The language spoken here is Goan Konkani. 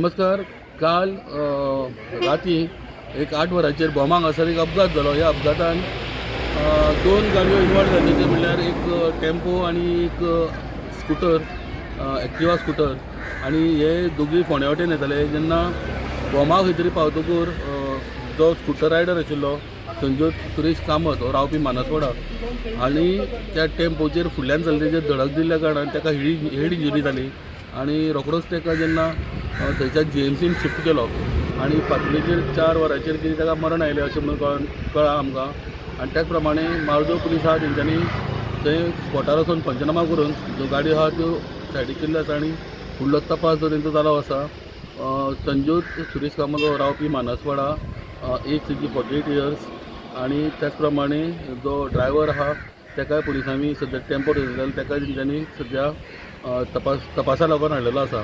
नमस्कार. काल राती एक 8 वरांचेर भोमा हांगासर एक अपघात जालो. ह्या अपघातान दोन गाडयो इन्वॉल्व जाल्यो, ते म्हणल्यार एक टेम्पो आनी एक स्कुटर, एक्टिवा स्कुटर. आनी हे दोगूय फोंड्या वाटेन येताले. जेन्ना भोमा खंय तरी पावतकूर जो स्कुटर रायडर आशिल्लो संजोत सुरेश कामत, हो रावपी मानसवाडा, आनी त्या टेम्पोचेर फुडल्यान चलतेचेर धडक दिल्ल्या कारणान ताका हेड इंजुरी जाली आनी रोखडोच ताका जेन्ना थंयच्या जीएमसीन शिफ्ट केलो आनी फांतोडेचेर 4 वरांचेर कितें ताका मरण आयलें अशें म्हणून कळ्ळां आमकां. आनी त्याच प्रमाणे मार्दोळ पुलीस आहा, तेंच्यांनी थंय स्पॉटार वचून पंचनामा करून ज्यो गाडयो आहा त्यो सायडीक केल्ल्यो आसा आनी फुडलो तपास जो तेंचो चालू आसा. संजोत सुरेश कामत हो रावपी मानसवाडा, एज तेजी 48 इयर्स. आनी त्याच प्रमाणे जो ड्रायवर आहा तेकाय पुलिसांनी सद्या टेम्पो धरिल्लो, तेका तेंच्यांनी सद्या तपासा लागून हाडलेलो आसा.